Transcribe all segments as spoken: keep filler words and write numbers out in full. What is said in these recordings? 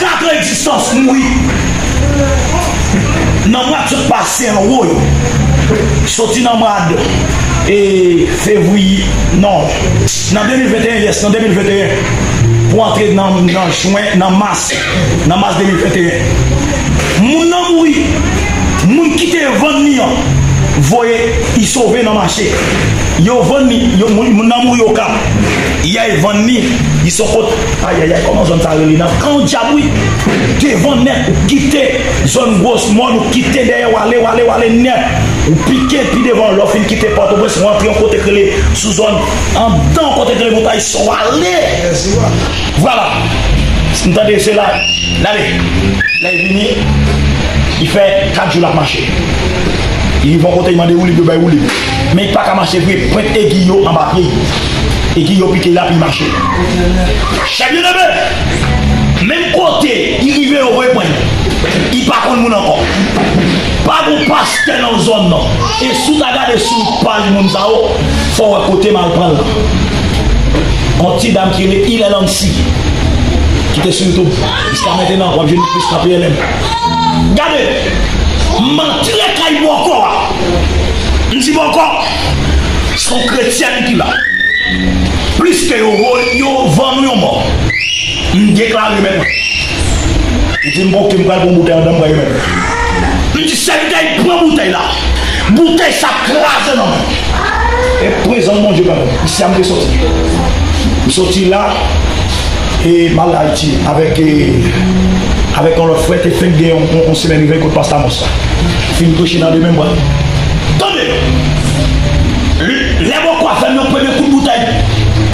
Kat an egzistans mouri nan mwa k sot pase an, woy. Soti nan mwa de, e, fevriye, non, nan de mil venteyen, yes, nan de mil venteyen, pou antre nan, nan jen, nan mas, nan mas de mil venteyen. Moun nan mouri, moun ki te vann li an, voye, li sove nan mache. Yo vann li, yo, moun, moun nan mouri Okap. Yè yo vann li, li sot kot, ayayay, kòman zòn sa rele nan? Kan yon dyab, wi. Devan nèt, ou kite zòn Gwosmòn, ou kite dèyè, w ale, w ale, w ale nèt. Ou pike pi devan, lè w fin kite Pòtoprens, ou antre yon kote k rele sou zòn, anndan yon kote k rele Montay Sò, w ale. Vwala. M tande se la, l ale. Lè l vini, li fè kat jou l ap mache. Li rive yon kote, li mande woulib, yo bay woulib. Men li pa ka mache vre, pwent egi yo anba pye l. Egi yo pike l, epi l mache. Chè byeneme, menm kote li rive, yo voye pran l. Li pa konn moun ankò. Pa gon pastè nan zòn nan. E si w ta gade sou paj moun sa yo, fò w wè kote m al pran l la. Yon ti dam ki rele Ilè Lancy, ki te sou YouTube. Jiska mentenan, w ap jwenn li plis nan P L M. Gade, m antre kay bòkò a. M di bòkò, se yon kretyèn ki la. Pliske yo, yo vann ou yon mò. M deklare men mwen. Li di m, "Bon, ok, m pral pran boutèy anndan, m pral remèt ou." M di sèvitè, li pran boutèy la. Boutèy sa kraze nan men. E prezans Bondye pa bon. Isi a m te soti. M soti la, e m al Ayiti avèk, e, avèk yon lòt frè, te fenk gen yon, yon, yon semèn rive kot pastè Amos la. Fin preche nan demen, m pral. Tande! Lè bòkò a fè m yon premye kout boutèy,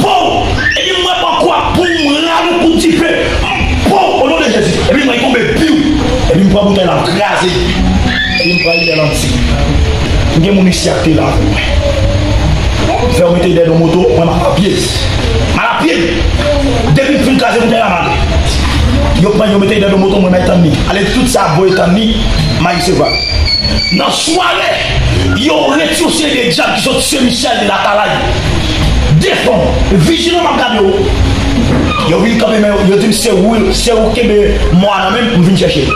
pow! Epi m wè bòkò a pou m rale kout dife. Pow! O non de Jezi. Epi m wè l tonbe, piw! Epi m pran boutèy la, m kraze. Epi m pran Ilè Lancy. M gen moun isi a ki te la avè mwen. M fè yo mete dèyè yon moto, mwen m al apye. M al apye. Depi m fin kraze boutèy la, m ale. Yo pran, yo mete dèyè yon moto, mwen m al tann li. Ale tout sa ap voye tann li, m al resevwa. Nan sware, yo retire yon seri de dyab ki sot Sen Michèl de Latalay. De fanm, vijilan m ap gade yo. Yo vin kanpe men yo, yo di m se ou, se ou kenbe mò a nan men m, m vin chèche l.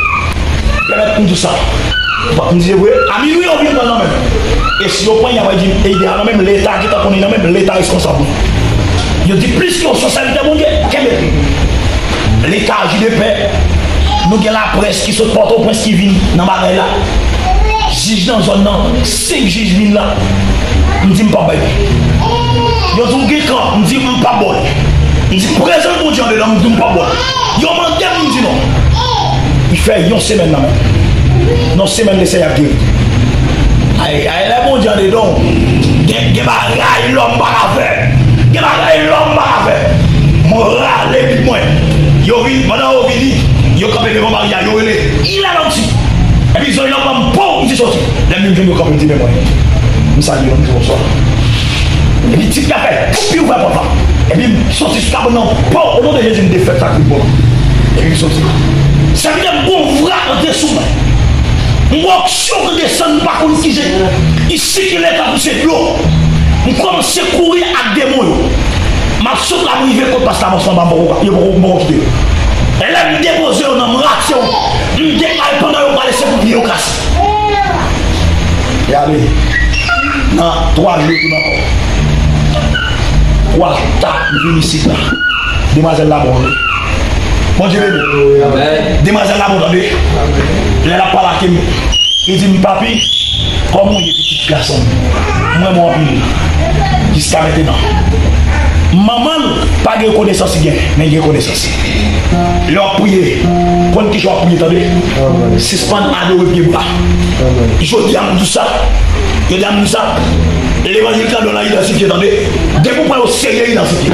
Pèmèt m di w sa. M di se vre, a minwi yo vin pran l nan men m. E si yo pran l, y ap di m, e ide a nan men m, Leta gentan konnen nan men m, Leta responsab. Yo di plis ke yo se sèvitè Bondye, kenbe l. Leta aji de pè. Nou gen laprès ki sot Pòtoprens ki vin nan bagay la. Jij nan zòn nan, senk jij vin la. M di m p ap bay li. Yo di w gen kan, m di m p ap ba w li. M di prezans Bondye andedan m, m di m p ap ba w li. Yo mande m, m di non. Li fè yon semèn nan men m. Nan semèn, Lesenyè ap geri. Ay, ay, lè Bondye andedan w, gen, gen bagay lòm pa ka fè. Gen bagay lòm pa ka fè. Mwen rale Bib mwen. Yo vin, pandan yo vini, yo kanpe devan Maria, yo rele, Ilè Lancy. Epi zòrèy lan pran m, pow, m di soti. Lè m vin jwenn yo kanpe, m di men mwen. M salye yo, m di bonswa. Epi tip la fè, poup, li ouvè pòt la. Epi m soti sou kabann nan, pow, o non de Jezi, m defèt sa k vin pran m. Epi m soti. Sèvitè m gon vra antre sou mwen. M wè onksyon k desann, m pa konn kijan. Li sikile tankou se dlo. M kòmanse kouri ak demon yo. M ap sot la, m rive kot pastè Amos anba, m poko, yo poko, m poko kite yo. E lè m depoze yo nan, m rate yo. M deklare pandan yo prale, se pou pye yo kase. E ale, nan twa jou, yo tounen ankò. Twa ta, m vin isit la. Demwazèl la bon, wi. Bondye beni. Amèn. Demwazèl la bon, tande. Lè l ap pale ak m, li di m, "Papi, kòman w ye, pitit gason m? M renmen w anpil." Jiska mentenan. Manman l pa gen konesans li gen, men li gen konesans. Lè w ap priye, konn kijan w ap priye, tande. Sispann adore pyebwa. Jodi a m di w sa. Jodi a m di w sa. Levanjil Kandò la idantifye, tande. Depi w pran yo serye, idantifye.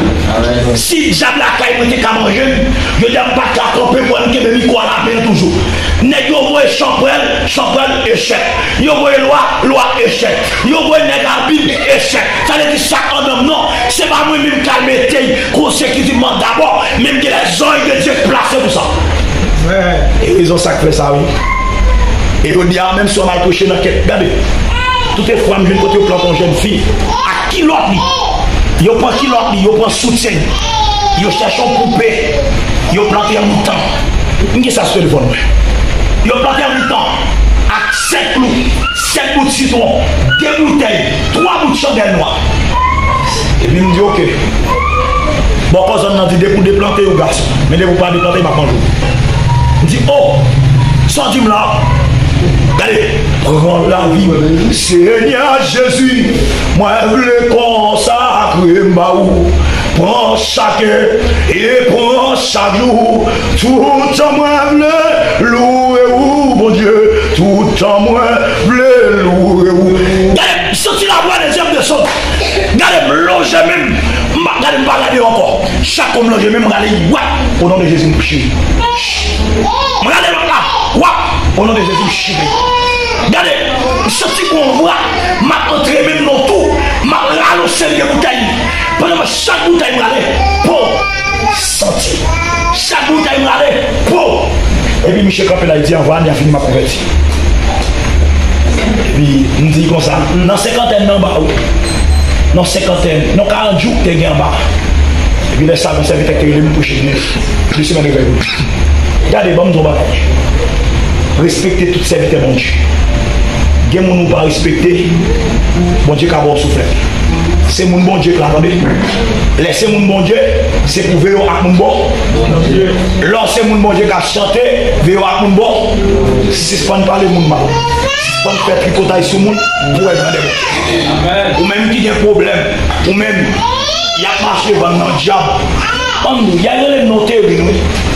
Si dyab lakay mwen te ka manje m, jodi a m pa t ka kanpe pou m kenbe mikwo a lapen an toujou. Nèg yo voye chanpwèl, chanpwèl, echèk. Yo voye lwa, lwa, echèk. Yo voye nèg a Bib, echèk. Sa vle di sa k anndan m nan, se pa mwen menm k al mete l konsekitivman dabò, men m gen lèzanj de Dye k plase pou sa. E rezon sa k fè sa, wi. E jodi a, menm si w al preche nan kèk, gade, toutefwa m jwenn kote yo plante yon jèn fi ak kilòt li. Yo pran kilòt li, yo pran soutyen li. Yo chèche yon poupe, yo plante an mitan. M gen sa sou telefòn mwen. Yo plante an mitan ak sèt klou, sèt bout sitwon, de boutèy, twa bout chandèl nwa. Epi m di, oke. Bòkò zòn nan di, depi w deplante, ou gason. Men depi w pa deplante, m ap manje w. M di, o, sa w di m la? Gade, pran lavi m, Senyè Jezi, mwen vle konsakre m ba ou. Pran chak è e pran chak jou. Toutan mwen vle louwe ou, Bondye. Toutan mwen vle louwe ou. Gade, m santi lavwa de Dye ap desann. Gade, m lonje men m. M pa, gade, m pa gade yo ankò. Chak kou m lonje men m, m rale, wap, o non de Jezi, m chire. M rale lòt la, wap, o non de Jezi, m chire. Gade, m santi gon vwa, m ap antre men m nan tou, m ap rale yon seri de boutèy. Pandan m chak boutèy m rale, po, santi. Chak boutèy m rale, po. Epi misye kanpe la, li di, anvan ane a fini, m ap konvèti. Epi m di konsa, nan senkantèn nan ba ou, nan senkantèn, nan karant jou te gen anba. Epi lè sa, gon sèvitè ki te rele m pou chèche de semèn revèy pou li. Gade, ban m di w bagay. Respekte tout sèvitè Bondye. Gen moun ou pa respekte, Bondye ka ba w souflèt. Se moun Bondye k la, tande. Lè se moun Bondye, se pou veye w ak moun bon. Lè w se moun Bondye k ap chante, veye w ak moun bon. Sispann pale moun mal. Sispann fè tripotay sou moun pou w wè grandè Bondye. Ou menm ki gen pwoblèm, ou menm y ap mache vann nan dyab. Ann, y a rele m non teren, wi.